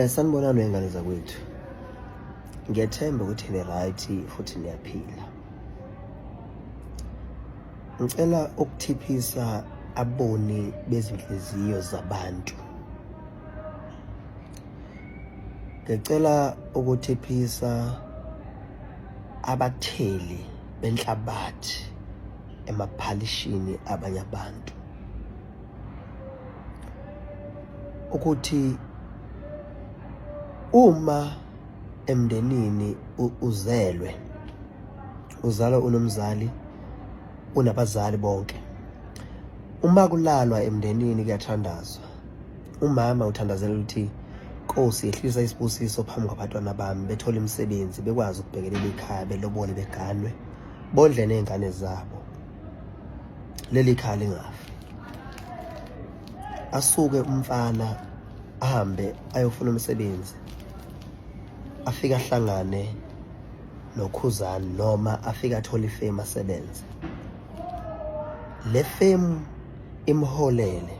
Sanibonani wengane zakwethu. Ngiyethemba ukuthi ni right futhi niyaphila. Ngicela ukuthiphisa aboni bezinhliziyo zabantu. Ngicela ukuthiphisa abatheli benhlabathi emaphalishini abanye abantu. Ukuthi uma emndenini uzelwe uzalwa unomzali unabazali bonke uma kulalwa emndenini kuyathandazwa umama uthandazela ukuthi Nkosi yehlisa isibusiso phambi kwabantwana bami bethole imisebenzi bekwazi ukubhekelela ikhaya belobole beganwe bondle nezingane zabo leli khaya lingafi asuke umfana ahambe ayofuna umsebenzi afike ahlangane nokhuzani noma afike athole ifemu asebenze le femu imholele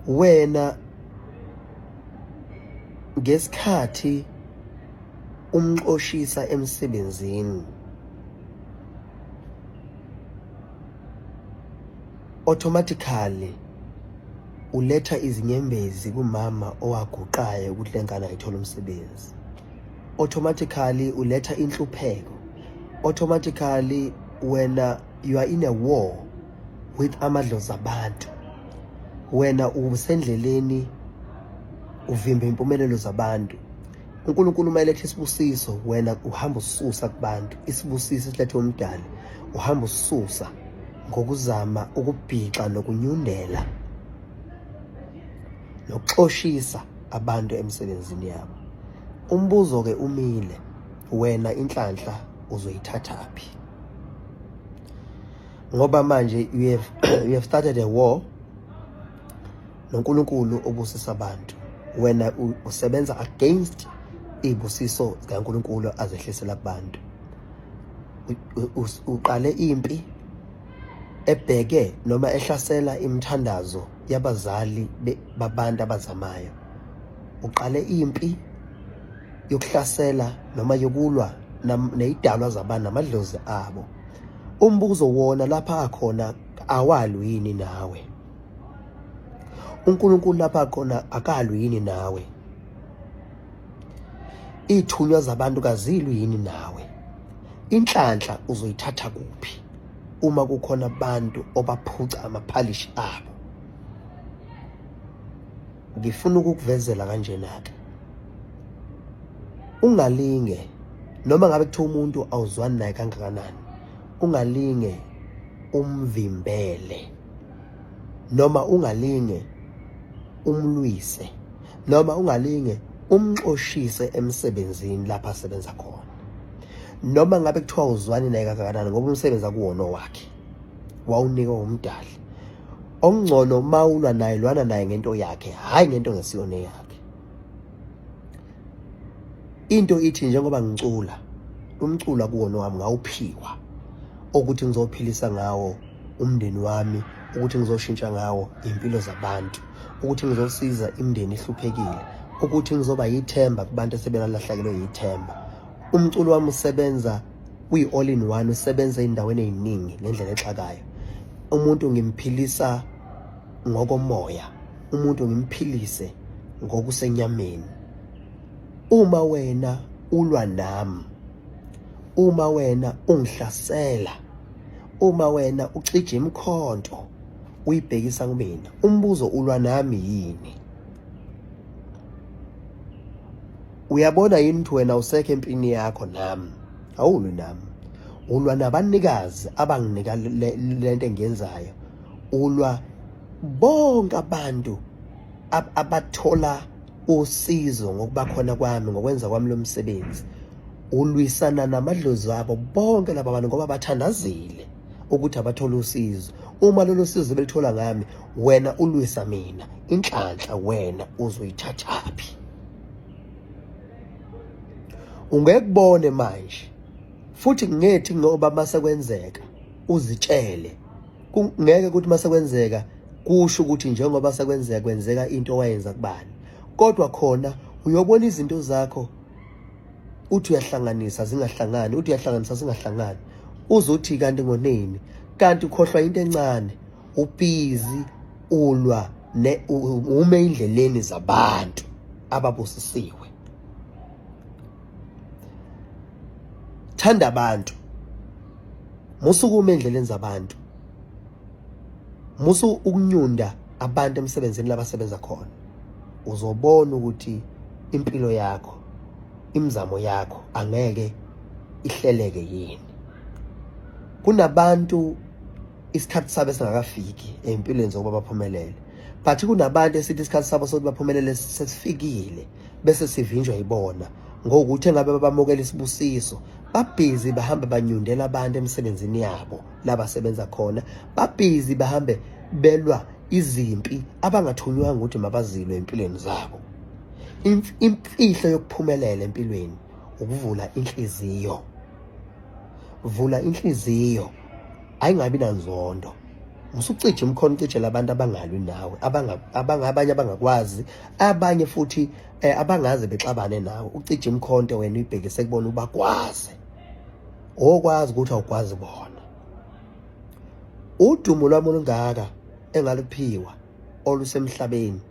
wena ngesikhathi umxoshisa emsebenzini automatically uletha izinyembezi kumama owaguqayo ukuthi lengane ayithole umsebenzi automatically uletha inhlupheko automatically wena you are in a war with amadlozi abantu wena usendleleni uvimba impumelelo zabantu uNkulunkulu uma eletha isibusiso wena uhamba ususa kubantu isibusiso esilethwe umdali uhamba ususa ngokuzama ukubhixa nokunyundela nokuxoshisa abantu emsebenzini yabo umbuzo ke umile wena inhlanhla uzoyithathaphi ngoba manje you have started a war noNkulunkulu obusisa abantu wena usebenza against izibusiso zikaNkulunkulu azehlisela kubantu uqale impi ebheke noma ehlasela imithandazo yabazali babantu abazamayo uqale impi yokuhlasela noma yokulwa nezidalwa zabantu namadlozi abo umbuzo wona lapha akhona awalwi yini nawe uNkulunkulu lapha khona akalwi yini nawe Ithunywa zabantu kazilwi yini nawe inhlanhla uzoyithatha kuphi uma kukhona abantu obaphuca amaphalishi abo ngifuna ukukuvezela kanjena ke ungalinge noma ngabe kuthiwa umuntu awuzwani naye kangakanani ungalinge umvimbele noma ungalinge umlwise noma ungalinge umxoshise emsebenzini lapha asebenza khona noma ngabe kuthiwa uzwani naye kangakanani ngoba umsebenzi akuwona owakhe wawunikwa umdali okungcono uma ulwa naye lwana naye ngento yakhe hhayi ngento ngesiyona eyakhe into ithi njengoba ngicula umculo akuwona wami ngawuphiwa ukuthi ngizophilisa ngawo umndeni wami ukuthi ngizoshintsha ngawo impilo zabantu ukuthi ngizosiza imindeni ehluphekile ukuthi ngizoba yithemba kubantu esebelahlekelwe yithemba umculo wami usebenza uyi-all in one usebenza ey'ndaweni ey'ningi ngendlela exakayo umuntu ngimphilisa ngokomoya umuntu ngimphilise ngokusenyameni uma wena ulwa nami uma wena ungihlasela uma wena ucija imikhonto uyibhekisa kumina umbuzo ulwa nami yini uyabona yini ukuthi wena usekho empini yakho nami awulwi nami ulwa nabanikazi abanginika lento engiyenzayo ulwa bonke abantu abathola usizo ngokuba khona kwami ngokwenza kwami lo msebenzi ulwisana namadlozi abo bonke laba bantu ngoba bathandazile ukuthi abathole usizo uma lolo sizo belithola ngami wena ulwisa mina inhlanhla wena uzoyithathaphi ungekubone manje futhi ngethi ngoba mase kwenzeka uzitshele kungeke ukuthi mase kwenzeka Kusho ukuthi njengoba sekwenzeka kwenzeka into owayenza kubani. Kodwa khona uyobona izinto zakho uthi uyahlanganisa zingahlangani, uthi uyahlanganisa zingahlangani. Uzothi kanti ngoneni? Kanti ukhohlwa into encane. Ubhizi ulwa ne ume endleleni zabantu ababusisiwe. Thanda abantu. Musa ukuma endleleni zabantu. Musa ukunyunda abantu emsebenzini labasebenza khona. Uzobona ukuthi impilo yakho, imizamo yakho angeke ihleleke yini. Kunabantu isikhathi sabo esingakafiki empilweni zokuba baphumelele. But kunabantu esithi isikhathi sabo sokuthi baphumelele sesifikile bese sivinjwa yibona ngokuthi engabe babamukela isibusiso babhizi bahambe banyundela abantu emsebenzini yabo labasebenza khona babhizi bahambe belwa izimpi abangathunywanga ukuthi mabazilwe empilweni zabo. Imfihlo yokuphumelela empilweni ukuvula inhliziyo. Vula inhliziyo ayingabi nanzondo. Musucija umkhono ucijela abantu abangalwi nawe, abanye abangakwazi, abanye futhi eh, abangaze bexabane nawe. Ucije umkhonto wena uyibhekise kubona ubagwaze. Okwazi ukuthi awukwazi bona. Udumo lwami olungaka engaluphiwa olusemhlabeni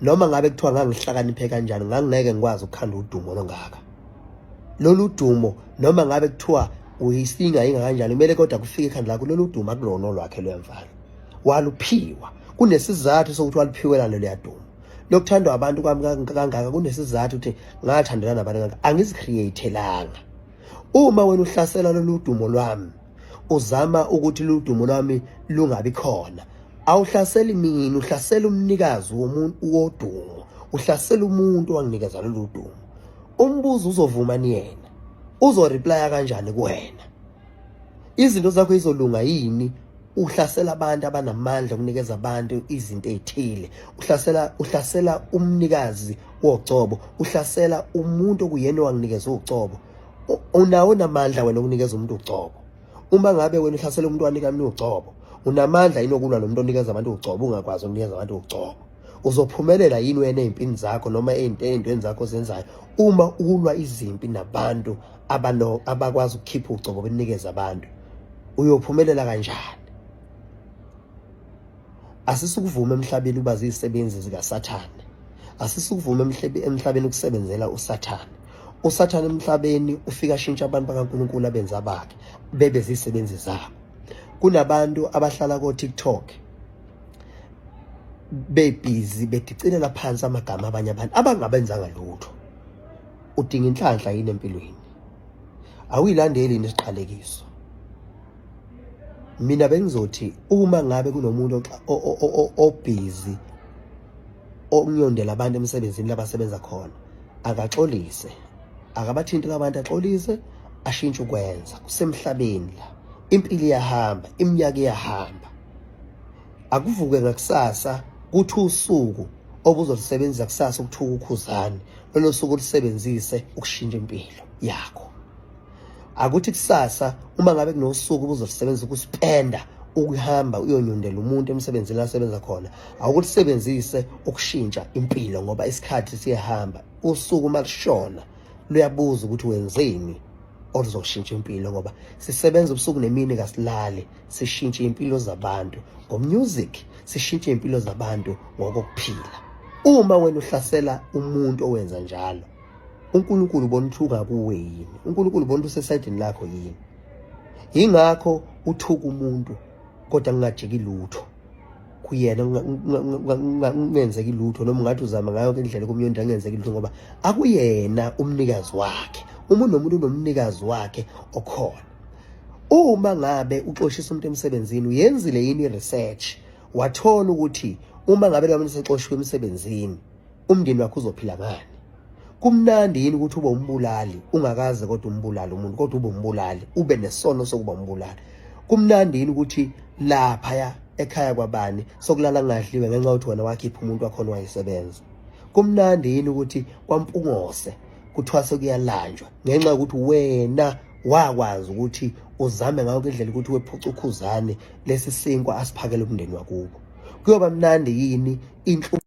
noma ngabe kuthiwa ngangihlakaniphe kanjani ngangingeke ngikwazi ukukhanda udumo olungaka. Lolu dumo noma ngabe kuthiwa uyisinga yinga kanjani kumele kodwa kufike ekhanda lakho lolu dumo akulona olwakhe lwemfana. Waluphiwa kunesizathu sokuthi waluphiwela loluya dumo. Lokuthandwa abantu kwami kangaka kunesizathu ukuthi ngathandana nabantu kangaka angizicreatelanga. Uma wena uhlasela lolu dumo lwami uzama ukuthi lolu dumo lwami lungabi khona awuhlaseli mina uhlasela umnikazi womuntu wodumo uhlasela umuntu owanginikeza lolu dumo umbuzo uzovuma ni yena uzoreplya kanjani kuwena izinto zakho izolunga yini uhlasela abantu abanamandla okunikeza abantu izinto ezithile uhlasela uhlasela umnikazi wogcobo uhlasela umuntu okuyena owanginikeza ugcobo unawo namandla wena okunikeza umuntu ugcobo uma ngabe wena uhlasela umuntu wanika mina ugcobo unamandla yini okulwa nomuntu onikeza abantu ugcobo ungakwazi ukunikeza abantu ugcobo uzophumelela yini wena ezimpini zakho noma ey'ntweni zakho ozenzayo uma ulwa izimpi nabantu abano abakwazi ukukhipha ugcobo benikeza abantu uyophumelela kanjani asisukuvuma emhlabeni ukuba zizisebenzi zikaSathane asisukuvuma emhlabeni ukusebenzela uSathane uSathane emhlabeni ufika ashintsha abantu bakaNkulunkulu abenza bakhe bebe zisebenzi zabo kunabantu abahlala ko TikTok bebhizi bedicilela phansi amagama abanye abantu abangabenzanga lutho udinga inhlanhla yini empilweni awuyilandeli yini isiqalekiso mina bengizothi uma ngabe kunomuntu obhizi okunyondela abantu emsebenzini labasebenza khona akaxolise akabathinti labantu axolise ashintshe ukwenza kusemhlabeni la impilo iyahamba iminyaka iyahamba akuvuke ngakusasa kuthi usuku obuzolusebenzisa kusasa ukuthuka ukhuzane lolo suku ulusebenzise ukushintsha impilo yakho akuthi kusasa uma ngabe kunosuku obuzolusebenzisa ukuspenda ukuhamba uyonyundela umuntu emsebenzini asebenza khona awukulisebenzise ukushintsha impilo ngoba isikhathi siyahamba usuku uma lushona luyabuza ukuthi wenzeni oluzoshintsha impilo ngoba sisebenza ubusuku nemini kasilali sishintshe impilo zabantu ngomusic sishintshe impilo zabantu ngokokuphila uma wena uhlasela umuntu owenza njalo uNkulunkulu ubona ukuthi ungakuwe yini uNkulunkulu ubona ukuthi usesayidini lakho yini ingakho uthuka umuntu kodwa ngingajiki lutho kuyena kungenzeki lutho noma ungathi uzama ngayo yonke indlela kumyonda kungenzeki lutho ngoba akuyena umnikazi wakhe umuntu nomuntu unomnikazi wakhe okhona uma ngabe uxoshisa umuntu emsebenzini uyenzile yini i-research wathola ukuthi uma ngabe lo muntu sexoshiwe emsebenzini umndeni wakhe uzophila ngani kumnandi yini ukuthi ube umbulali ungakaze kodwa umbulali umuntu kodwa ube umbulali ube nesono sokuba umbulali kumnandi yini ukuthi laphaya ekhaya kwabani sokulala kungadliwe ngenxa yokuthi wena wakhipha umuntu wakhona wayesebenza kumnandi yini ukuthi kwampungose kuthiwa sekuyalanjwa ngenxa yokuthi wena wakwazi ukuthi uzame ngayo indlela ukuthi wephuce ukhuzane lesi sinkwa asiphakele umndeni wakubo. Kuyoba mnandi yini inhlu?